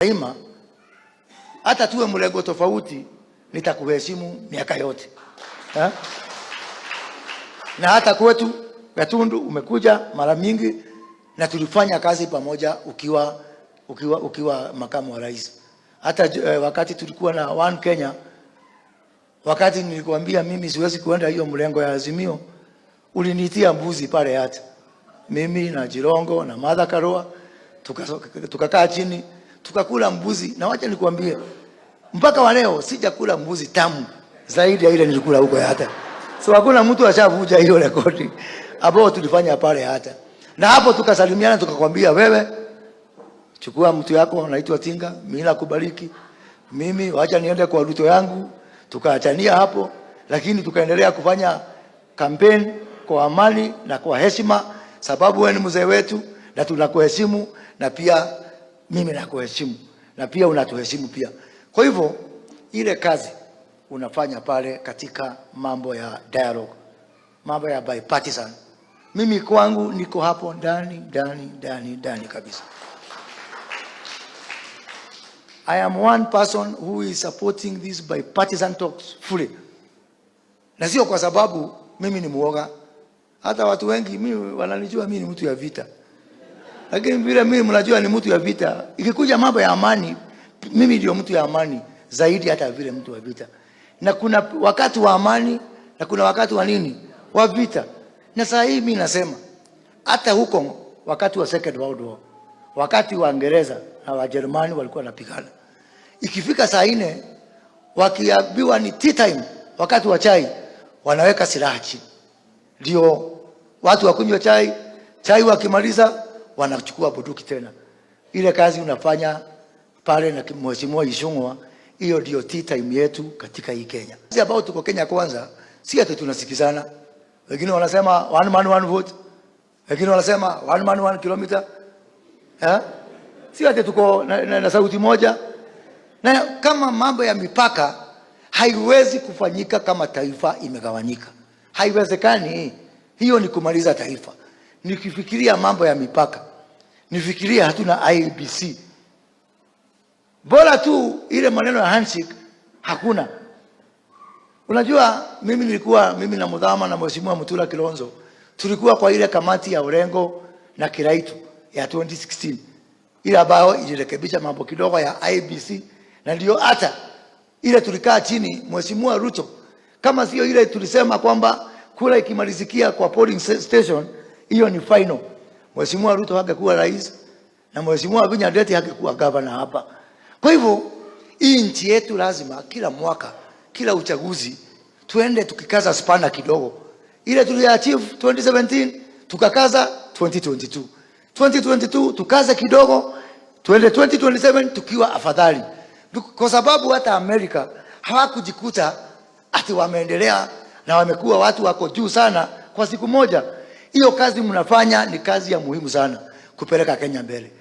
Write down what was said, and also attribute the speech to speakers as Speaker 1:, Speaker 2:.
Speaker 1: Daima hata tuwe mlengo tofauti, nitakuheshimu miaka yote ha? Na hata kwetu Gatundu umekuja mara mingi na tulifanya kazi pamoja ukiwa makamu wa rais. Hata wakati tulikuwa na One Kenya, wakati nilikuambia mimi siwezi kuenda hiyo mlengo ya Azimio, uliniitia mbuzi pale, hata mimi na Jirongo na Martha Karua tukakaa chini tukakula mbuzi, na wacha nikwambie, mpaka wa leo sijakula mbuzi tamu zaidi ya ile nilikula huko hata. So hakuna mtu ashavuja hiyo rekodi ambao tulifanya pale hata. Na hapo tukasalimiana, tukakwambia wewe chukua mtu yako anaitwa Tinga, mimi nakubariki. Mimi wacha niende kwa Ruto yangu. Tukaachania hapo, lakini tukaendelea kufanya campaign kwa amani na kwa heshima, sababu wewe ni mzee wetu na tunakuheshimu, na pia mimi nakuheshimu na pia unatuheshimu pia. Kwa hivyo ile kazi unafanya pale katika mambo ya dialogue, mambo ya bipartisan, mimi kwangu niko hapo ndani ndani ndani ndani kabisa. I am one person who is supporting these bipartisan talks fully, na sio kwa sababu mimi ni muoga. Hata watu wengi mimi wananijua mimi ni mtu ya vita, lakini vile mimi mnajua ni mtu ya vita, ikikuja mambo ya amani, mimi ndio mtu ya amani zaidi hata vile mtu wa vita. Na kuna wakati wa amani na kuna wakati wa nini, wa vita. Na saa hii mimi nasema hata huko wakati wa Second World War, wakati wa Waingereza na Wajerumani walikuwa wanapigana, ikifika saa 4 wakiambiwa ni tea time, wakati wa chai, wanaweka silaha chini, ndio watu wakunywa chai. Chai wakimaliza wanachukua bunduki tena. Ile kazi unafanya pale na Mheshimiwa Ichung'wah, hiyo ndio tea time yetu katika hii Kenya. Sisi ambao tuko Kenya kwanza, si ati tunasikizana. Wengine wanasema one man one vote, wengine wanasema one man one kilometer. Eh? Si ati tuko na sauti moja. Na kama mambo ya mipaka haiwezi kufanyika kama taifa imegawanyika, haiwezekani. Hiyo ni kumaliza taifa. Nikifikiria mambo ya mipaka, nifikiria hatuna IEBC, bora tu ile maneno ya handshake hakuna. Unajua, mimi nilikuwa mimi na Muthama na Mheshimiwa Mutula Kilonzo tulikuwa kwa ile kamati ya Orengo na Kiraitu ya 2016 ile ambayo ilirekebisha mambo kidogo ya IEBC, na ndio hata ile tulikaa chini, Mheshimiwa Ruto, kama sio ile tulisema kwamba kura ikimalizikia kwa polling station hiyo ni final, Mheshimiwa Ruto hangekuwa rais na Mheshimiwa Wavinya Ndeti hangekuwa governor hapa. Kwa hivyo hii nchi yetu lazima kila mwaka, kila uchaguzi tuende tukikaza spana kidogo. Ile tulia achieve 2017 tukakaza 2022. 2022 tukaze kidogo tuende 2027 tukiwa afadhali, kwa sababu hata Amerika hawakujikuta ati wameendelea na wamekuwa watu wako juu sana kwa siku moja. Hiyo kazi mnafanya ni kazi ya muhimu sana kupeleka Kenya mbele.